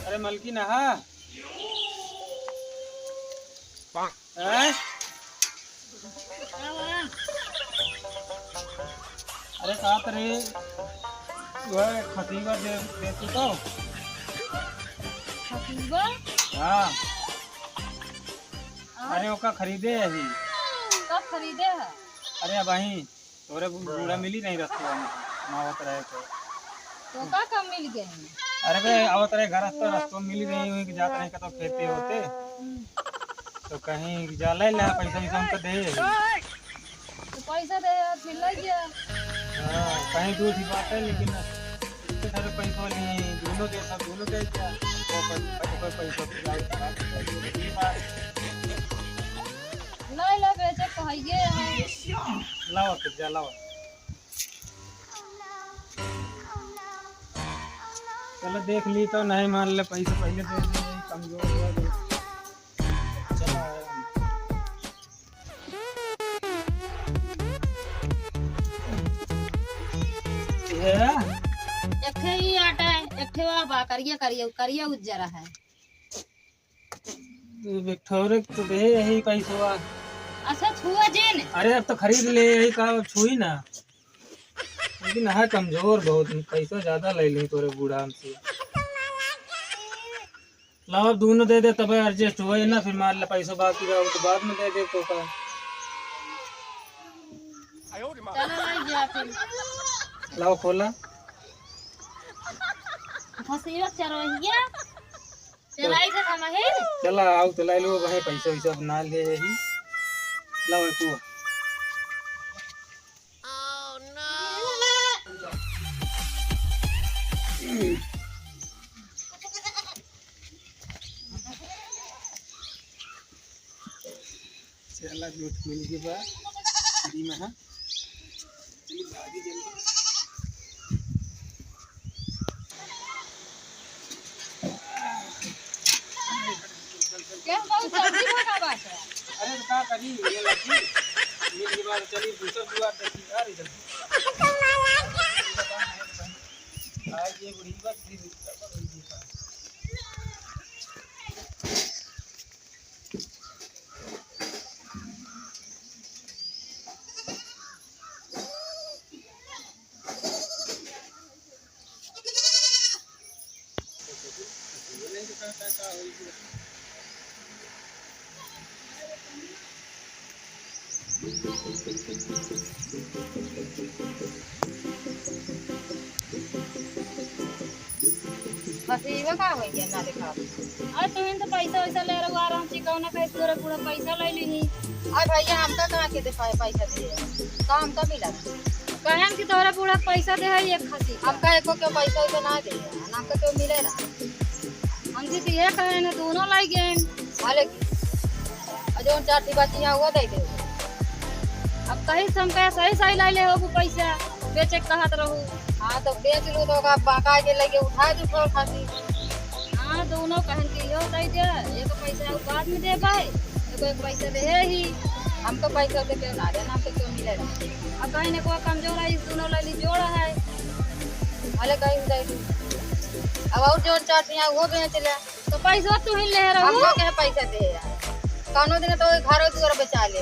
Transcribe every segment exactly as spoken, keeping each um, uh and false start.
अरे मलकिन, हाँ? हैं? अरे का करे, वह खसीबा दे, दे तू तो। खसीबा? हाँ। हाँ। अरे ओका खरीदे अही। कब खरीदे है? अरे अबहीं तोरे बू-, बूढ़ा मिली रही रस्तवा में, हम आवत रहे तो। तो का कम मिल गए? अरे बे, आवत रहे घर रस्तवा, रस्तवा में मिली रही, वहीं के जात रहे कतौ खेते होते। हम्म। तो कहीं जा ले ले, पैसा वैसा हमको दे। तो पैसा दे, फिर ले गया। हाँ, कहीं दूर की बात है, लेकिन इतने सारे पैसा लिए, दोनों दे, सब दोनों दे दिया। वो पै-, पै-, पै-, पैसा, पैसा, पैसा, ले ले, बेचे तो है ये है। लावा, फिर जा, लावा। चलो देख ली तो नहीं मान ले, पैसे पहले दे दे, कमजोर हो गए। चलो आया। ये? एक ठे ही आटा है, एक ठे वह बा, करिया, करिया, करिया उज्जरा है। एक ठोरे तो दे यही पैसवा। अच्छा, छुआ जिन। अरे, अब तो खरीद ले, यही का छुई ना। लेकिन है कमजोर बहुत, पैसा ज्यादा ले ली तोरे बूढ़ा हमसे। लाओ, अब दोनों दे दे, तब adjust होए ना, फिर मान ले पैसा बाकी रहा, तो बाद में दे दे तो का। चलो, ले जा फिर। लाओ, खोला। फसीबक चरवहिया। चलाई से समहिर। चला, आओ, चलाई लो, भाई, पैसा वैसा ना ले यही। लाओ, एको। चला, गोट मिल गए बा। फ्री में, हाँ। चली भागी जल्दी। क्या भाव सब्जी भाव का बात है? अरे तो का करी, ये लड़की मिल गई बात, चली दूसर दुआर देखी, आ रही जल्दी। आज ये बुढ़ी बात फिर बस इहे का होइ गया ना देखा। अरे तुहिन तो पैसा वैसा ले रहो आराम से, कौन कहे तोरे बूढ़ा पैसा ले ली। अरे भैया, हमका कहाँ के दिखाए पैसा दे, का हमका मिला? कहन कि तोरे बूढ़ा पैसा दे है एक खसी का। हमका एको के पैसा वैसा ना दे, हमका तो मिले ना। हमसे तो ये कहे ना, दोनों लाई गए। भले की। और जौन चार ठी बाची यहाँ, वो दे दे। अब कहीं से हमका सही सही लाई ले हो वो पैसा, बेचे के कहत रहू। हाँ, तो बेच लो तो का बाका के लेके उठा दो थोड़ा खासी। हाँ, दोनों कहन के यो दे दे, एक पैसा उ बाद में दे भाई, एक, एक पैसा दे है ही। हमको पैसा दे के ना देना, हमको क्यों मिले ना? अब कहीं ने कोई कमजोर है, इस दोनों लाई जोड़ा है। भले कहीं दे दो। अब और जौन चार ठी यहाँ, वो बेच ले। तो पैसा तू ही ले रहो। हमको के पैसा दे यार, कौनो दिन तो घर दुआर बेचा ले,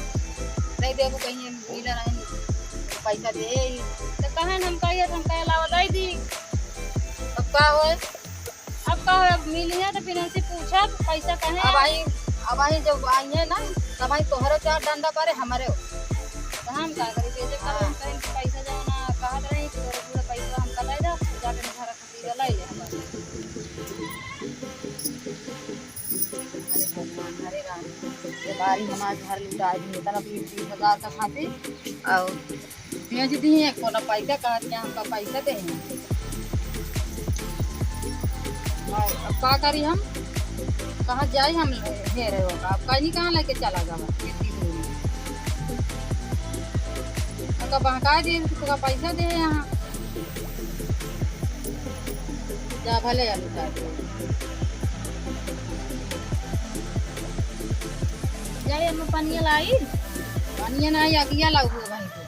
नहीं देबू कहीं मिले रहे, पैसा दे ही। तो कहेन हम कहिए, हम कहे लावा दे दी। अब का होए? अब का होए? अब मिली है तो फिर उनसे पूछा पैसा कहे। अब आई, अब आई जब आई है ना, तब आई तोहरो चार डंडा परे हमरे हो। तो हम का करी, बेचे का हम कहें कि पैसा जाओ ना, कहत रही कि तोरे पूरा पैसा हमका दे दो, जाके घर सीधा लाई ले हमारे। अरे भगवान, अरे राम, ये बारी हमार घर लुटा दी, इतना बीस, बीस हजार का खातिर, और बेच दी है, कोनो पैसा कहत के हमका पैसा दे हैं। और अब का करी हम, कहाँ जाई हम, हे रहे होगा, अब कहीं कहाँ लेके चला गवा, इतनी दूर में। हमका बहकाए दे, तोका पैसा दे यहाँ। जा भले आलू काट। जा, एमे पनिया लाई। पनिया ना आई, अगिया लाऊ हो भाई को।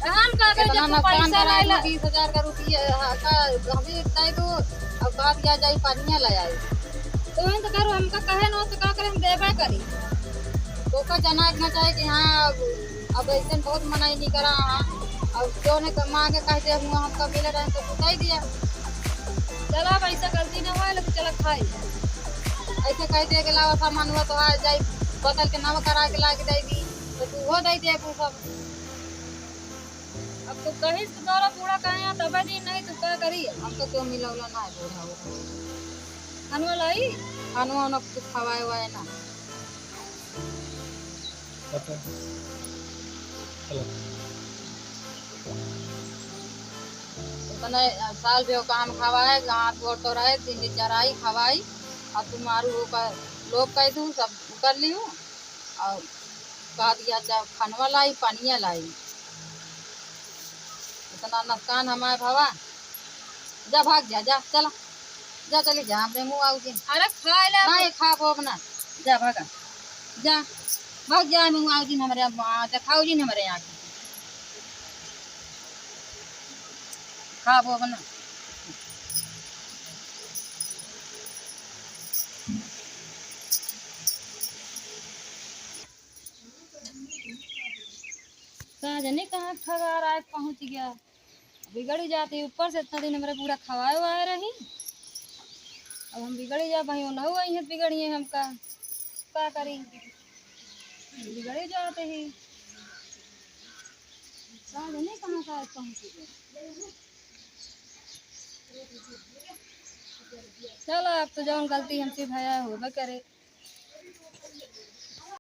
हम का करे, कितना जब तू नुकसान पैसा करा ले ला। बीस हजार का रुपया, हाँ, का, हमें दे दो, अब बात या जाई, पानिया ले आई। तो हम तो करो, हमका कहे न, तो का करे, हम देबे करी। तो का जना इतना चाहे कि हाँ, अब, अब ऐसे बहुत मनाई नहीं करा, हाँ, अब जो ने मांगे कह दे, हुआ हमका मिले रहे, तो तू दे दिया। चला, अब ऐसा गलती न होए, लेकिन चला खाई। ऐसे कह दे के लावा सामान हुआ तो आ जाई, बदल के नवा करा के ला के दे दी, तो तू हो दे दे, वो सब। अब तू कहिस तो तोरा बूढ़ा कहे हैं, तबे दिन नहीं तू का करी? हमको क्यों मिलौला ना है बूढ़ा हो। खानवा लाई? खानवा उनका कुछ खवाए वाए ना। अच्छा। चलो। उतने साल भी काम खवाए, हाथ गोड़ तो रहे, दिन दिन चराई खवाई, और तुम्हारू ओकर लोग कह दू, सब कर लियो। और कह दिया, "जा खनवा लाई, पनिया लाई।" इतना नुकसान हमारे भवा। जा भाग जा, जा, चला। जा, चली जा, हमरे मुँह आऊ दिन। अरे खाए ला। नहीं, खाबो अब ना। जा भागा। जा। भाग जा, मुँह आऊ दिन हमरे, आ, देखाऊ दिन हमरे यहाँ के। खाबो अब ना। का जाने कहाँ ठगार आए पहुँच गया। बिगड़ी जात ही, ऊपर से इतना दिन हमरे पूरा खवाए हुआ रही। अब हम बिगड़ी जा, भाई ओनहु आई है बिगड़िए हमका, का करी, बिगड़ी जात ही। का जाने कहाँ का आज पहुँच गया। चलो, अब तो जौन गलती हमसे भया होबे करे।